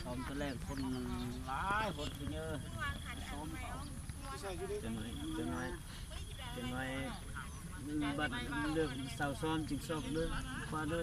ອມຕະແລງຄົນຫຼາຍຄົນເດີ ຊອມເຂົ້າ ຈັກໜ້ອຍ ຈັກໜ້ອຍ ຈັກໜ້ອຍ ບັດເລີກເຊົາຊອມຈຶ່ງຊອບເດີ ຄວ້າເດີ.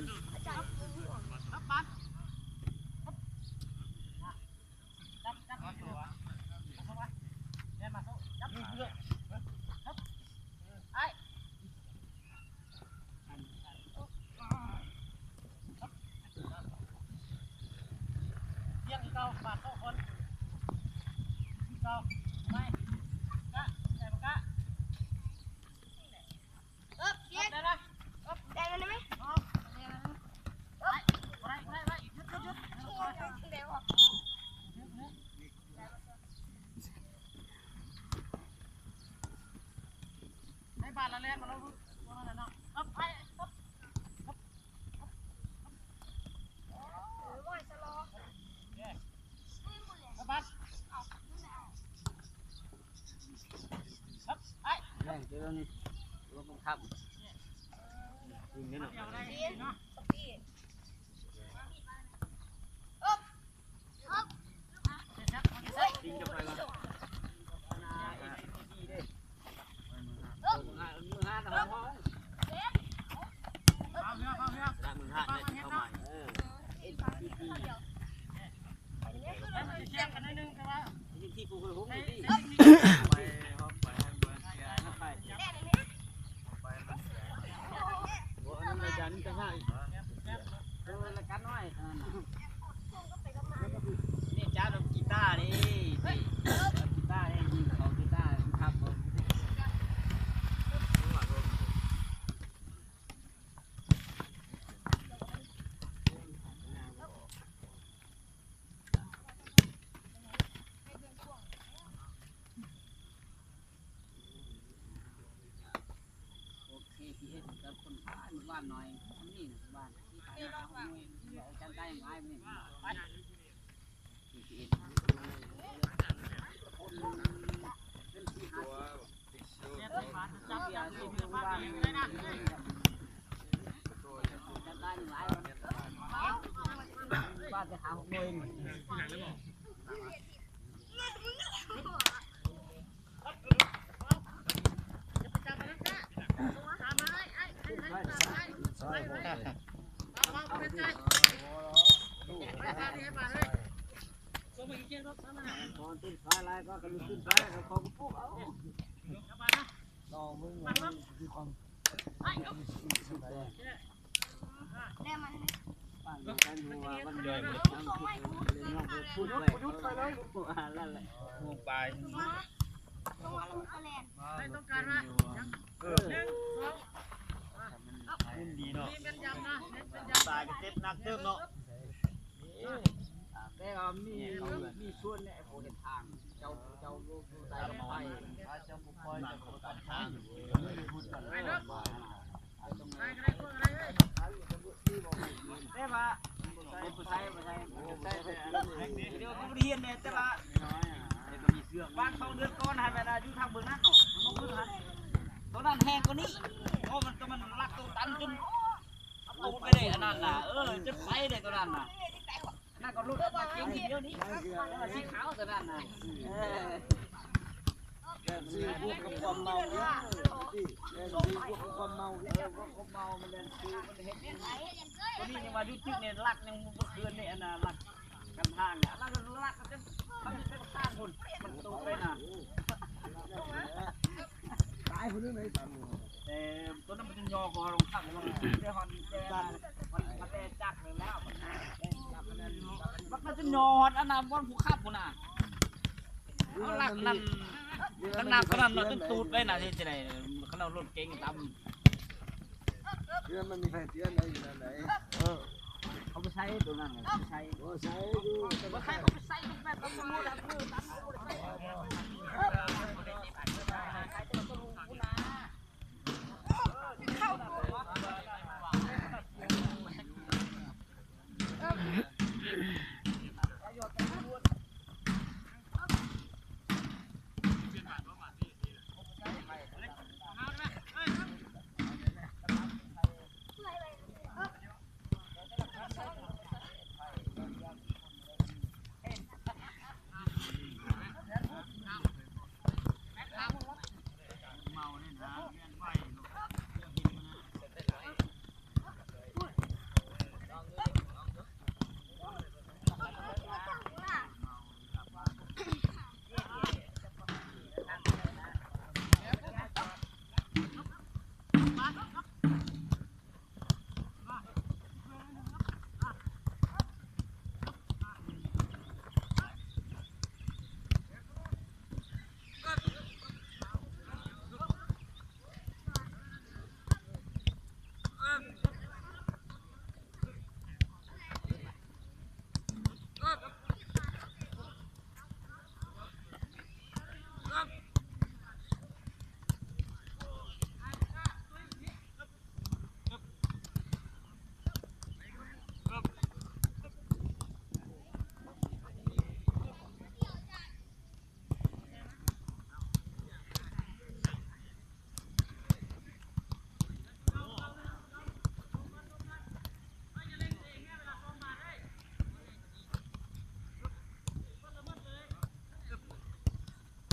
ໃນບ້ານລະແລ່ນມາລອງດູ ເອົາໄປ ເອີ ໄວ້ຊະລໍ ສະບັດ ໄປ ແມ່ນ ເຈົ້ານີ້ ລົງບັງຄັບ ຍິງເດ້ເນາະ ເອົບ ນີ້ຈ້າດອກກີຕານີ້ ກີຕານີ້ ເຂົາກີຕາຄັບ ໂອເຄ ທີ່ເຮັດກັບຄົນຫຼາຍ ໝູ່ບ້ານໜ້ອຍ ຊຳນີ້ນະ ບ້ານທີ່ຂາຍໜ້າເຮົາ ເອົາຈັນໄດ້ຫຼາຍນີ້ ໄປ ທີ່ເຮັດ ຈັນໄດ້ຫຼາຍ ບ້ານຈະຫາຫົກໜ່ວຍ ດີເນາະ ຕາຍກໍເຈັບໜັກເຕີບເນາະ ແຕ່ວ່າມີ ມີສ່ວນແຫຼະ ຜູ້ເຮັດທາງ ເຈົ້າ ເຈົ້າ ເຈົ້າ ເຈົ້າ ເຈົ້າ ເຈົ້າ ເຈົ້າ ແຕ່ວ່າບໍ່ໃຊ້ ບໍ່ໃຊ້ ບໍ່ໃຊ້ ດຽວກໍບໍ່ໄດ້ຮຽນແດ່ ແຕ່ວ່າປະມານສອງເດືອນກ່ອນຫັ້ນແມ່ນ ຢູ່ທາງເບື້ອງນັ້ນເນາະ ມັນບໍ່ຂຶ້ນຫັ້ນ ໂຕນັ້ນແຮງກວ່ານີ້ ໂອ້ ມັນ ໂຕມັນລັກໂຕຕັນຈົນໂຕໄປໄດ້ອັນນັ້ນນະ ເອີ ຈົນໄປໄດ້ໂຕນັ້ນນະ ນັ້ນກໍລົດມາເກັ່ງດຽວນີ້ ເອີ ສີຂາວໂຕນັ້ນນະ ເອີ. ແບບນີ້ບວກກັບຄວາມເມົາອີກ ແບບນີ້ບວກກັບຄວາມເມົາອີກ ເອີ ຄວາມເມົາມັນແລ່ນ ຄືມັນເຮັດ ຕົວນີ້ຍັງວ່າຢູ່ຕຶກນີ້ ລັກຍັງບໍ່ຄືນນີ້ ອັນນ່າ ລັກກັນທາງນີ້ ອັນນັ້ນລັກກັນຈົນທາງພຸ້ນ ມັນຕົກໄປນະ ຕາຍພຸ້ນເລີຍ ແຕ່ຕົວນັ້ນມັນຍັງຍໍກໍລົງຄັກ ແຕ່ຮອດ ແຕ່ຮອດ ມາແຕ່ຈັກແລ້ວ ມັນກໍຈະຍໍຮອດອັນນັ້ນ ບ່ອນຜູ້ຂັບພຸ້ນນະ. ເອົາຫຼັກນັ້ນ ຂະໜາດຂະໜາດເນາະ ຈົນຕູດໄວ້ນະ ເຮັດຈັ່ງໃດ ຂະໜາດລົດເກັງຕຳ ເຮືອນມັນມີໄຟເຕືອນໄດ້ຢູ່ນັ້ນໃດ ເອີ ເຂົາບໍ່ໃຊ້ໂຕນັ້ນ ບໍ່ໃຊ້ ບໍ່ໃຊ້ຢູ່ ບໍ່ໃຊ້ ເຂົາໄປໃຊ້ແບບຕຳຫຼວດ